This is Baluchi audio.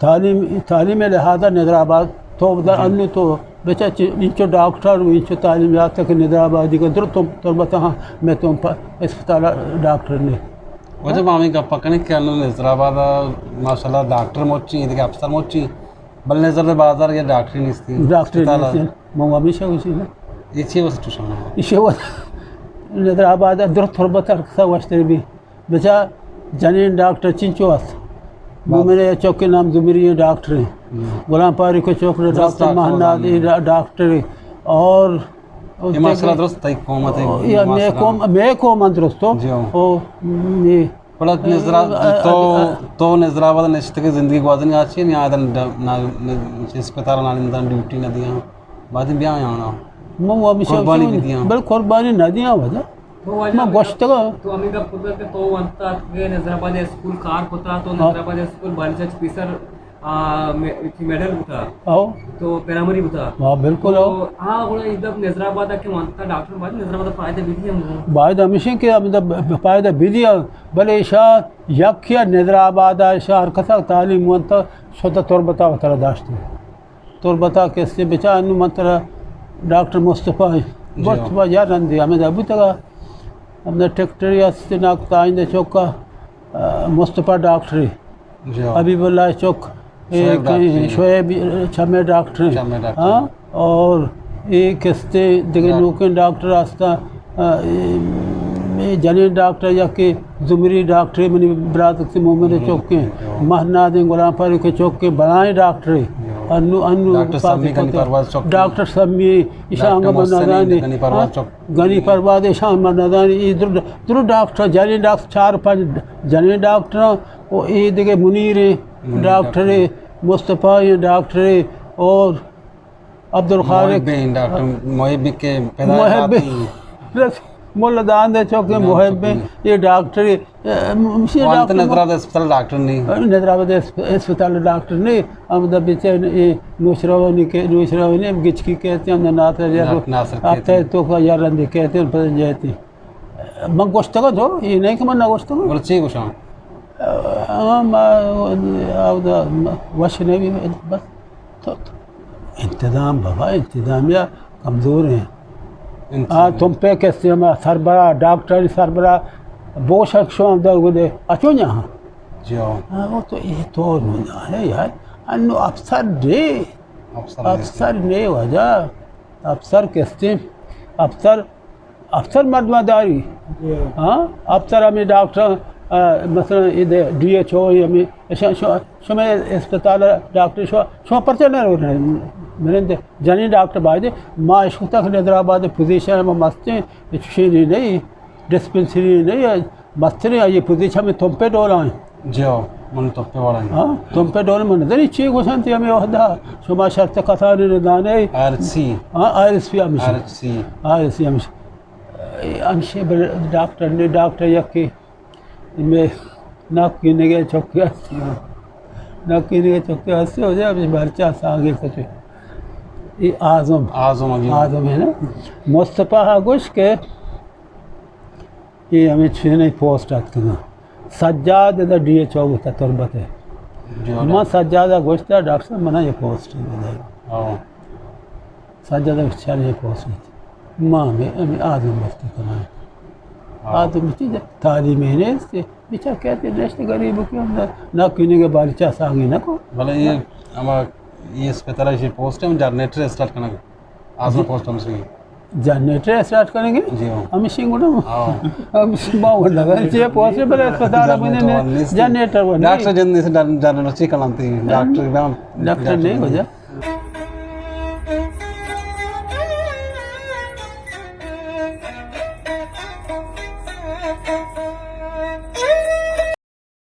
تعلیم، تعلیم لحاظ ءَ نظر آباد تو در جی۔ انو تو بچا چی، انچو ڈاکٹر و انچو تعلیم یافتہ کہ نظر آبادی کا در تم تربت ہاں، میں تم پر اسپتال ڈاکٹر نے۔ واجہ ما ہمیں گپ کنیں کہ انو نظر آباد ماشاءاللہ ڈاکٹر موچی، دیگہ افسر موچی، بل نظر بازار یا ڈاکٹری نیستی۔ ڈاکٹری اسپتال۔ نیستی۔ من ہمیشہ گوشی نا۔ یہ چی واسطہ چوشانا؟ یہ چی واسطہ؟ نظر آباد در تربت ہر کسا وشتر بھی۔ بچا جنین ڈاکٹر چنچو است۔ بس۔ مومن چوک نام زمری ڈاکٹر ہیں۔ ہم۔ غلام پاری کو چوک درست ڈاکٹر ڈاکٹر مہناد ہیں۔ ڈا-، ڈاکٹر ہیں۔ اور یہ مسئلہ درست تئی قوم ہے، یہ مے قوم، مے قوم درست ہو۔ جی ہاں۔ او، یہ بڑا نظر آ-، تو، آ-، تو نظر آباد نشتگے زندگی گوازنی آچی، نیا دن ڈ-، نا-، ن-، اسپتال نالندن ڈیوٹی نہ دیاں۔ بعد بیا آنا۔ من وہ ہمیشہ قربانی بھی دیاں۔ بل قربانی نہ دیاں وجہ۔ تو واجہ ما گوشتگا۔ تو ہمیں گپ کتا کہ تو وانتا کہ نظر آباد اسکول کار کتا، تو ہاں۔ نظر آباد اسکول بالیچا چ پیسر، آ، مے-، میڈل بوتا۔ آؤ۔ تو پرائمری بوتا۔ ہاں، بالکل تو آؤ۔ ہاں، گڑا ادب نظر آباد کہ وانتا ڈاکٹر باید نظر آباد فائدہ بھی دیا ہم۔ باید ہمیشہ کہ ہم ادب فائدہ بھی دیا، بلے ایشا یک یا نظر آباد ایشا ہر کسا تعلیم وانتا شتا تربتا وترا داشتی۔ تربتا کسے بچا انو من ترا ڈاکٹر مصطفی جی۔ مصطفی یا رندی ہمیں دا بوتگا۔ ہمیں ٹریکٹری است ناکتا آئندہ چوکا، آ، مصطفی ڈاکٹری۔ جی۔ حبیب اللہ چوک، اے شعیب کہیں ڈاکٹری۔ شعیب چمے ڈاکٹری۔ چمے ڈاکٹری۔ ہاں، اور اے کستے دیگہ ڈاک-، نوکیں ڈاکٹر آستا، آ، اے، اے جنین ڈاکٹر یا کہ زمری ڈاکٹر منی برات سے مومن ہم۔ چوکیں، ہم۔ مہنادیں غلام فاروق چوکیں بلائیں ڈاکٹر۔ ہم۔ انو، انو ڈاکٹر پاس سمی، غنی پرواز چوکیں۔ ڈاکٹر سمی، ایشان ڈاکٹر محسن، نزانی، غنی پرواز ہاں؟ چوک۔ غنی پرواز، ایشان نزانی، اے در، در ڈاکٹر، جنین ڈاکٹر، چار پنج جنین ڈاکٹر، او اے دیگہ منیر منیر ڈاکٹر، ڈاکٹر۔ مصطفی ڈاکٹر، اور عبدالخالق۔ محب ہیں، ڈاکٹر محب کے پیدائش محب آتی ہیں۔ رس-، مولا داندے چوکے داندے محب ہیں، چوکے۔ یہ ڈاکٹر، اے، م-، مشی وانت ڈاکٹر نظر آباد اسپتال ڈاکٹر نہیں۔ نظر آباد اس-، اسپتال ڈاکٹر نہیں۔ ہم دا بیچے، یہ نوشروانی کے، نوشروانی ہم گچکی کہتے ہیں، ہم دا ناصر یا نا-، ناصر کہتے ہیں۔ تو کا یا رندی کہتے ہیں، پتہ نہیں جاتے۔ من گوشتگاں تو، یہ نہیں کہ من نہ گوشتگاں۔ بلے چی گوشاں؟ آ، ما، آ، دا، وش نہیں، بس۔ تو، تو، انتظام بابا، انتظامیہ کمزور ہیں۔ انتظام۔ آ، تم پہ کسی ہم سربراہ، ڈاکٹر سربراہ، بوشک شوان دا گدے، اچو نیا ہاں۔ جی ہاں۔ آ، وہ تو یہ تو نہ ہے یار۔ انو افسر دے۔ افسر دے۔ افسر نے وجہ۔ افسر کستے؟ افسر، افسر مردم داری۔ جی۔ ہاں، افسر ہمیں ڈاکٹر، آ، مثلاً ادے ڈی ایچ او ہمیں، ش-، ش-، شما اسپتال ڈاکٹر شما، شما پرچہ نہ رو رہے؟ منند جنین ڈاکٹر باید ما اشکتا کہ نظر آباد پوزیشن ہم مستیں، چشینی نہیں، ڈسپنسری نہیں، مستریں آئی پوزیشن ہمیں تمپے ڈولا ہیں۔ جی ہاں، من تمپے والا ہیں۔ ہاں، تمپے ڈول من دری چی گوشنتی ہمیں وحدہ، شما شرط کسانی ندانے۔ آر ایچ سی۔ ہاں، آر ایچ سی ہمیشہ۔ R H C. R H C ہمیشہ۔ ہمیشہ بر-، ڈاکٹر نے، ڈاکٹر یکی میں ناکو کینگے چوکی ہستی۔ ناکو کینگے چوکی ہستی ہو جائے، ہمیشہ برچا ساگے کچھ۔ یہ اعظم۔ اعظم علی۔ اعظم ہے نا؟ مصطفی ہا گوش کہ اے ہمے چینی پوسٹ اتکگاں۔ سجاد ادا ڈی ایچ او بوتا تربت ء۔ جی، من سجاد ء گوشتا، ڈاکٹر صاحب، منا یہ پوسٹ بدے۔ ہاں۔ سجاد ء گوشت، چل یہ پوسٹ بیت۔ ما ہمے، ہمے آدم بستی کناں۔ ہاں۔ آدم بستی تعلیم ہی نیست۔ بیچار کہتے نشت غریب کے اندر، نہ کینگے بالیچا سانگی نہ کو۔ بلے یہ ہما یہ اسپتال ہے، یہ پوسٹ ہے، ہم جنریٹر اسٹارٹ کرنا۔ آسان پوسٹ ہم سے۔ جنریٹر اسٹارٹ کریں گے؟ جی ہاں۔ ہم شنگ گڑا۔ ہاں۔ ہم شنگ باور لگا، چیئے پوسٹ ہے، بلے اسپتال ہم نے جنریٹر ون۔ ڈاکٹر جن سے جن-، جنریٹر چی کلام تھی، ڈاکٹر نام۔ ڈاکٹر نہیں ہو جا۔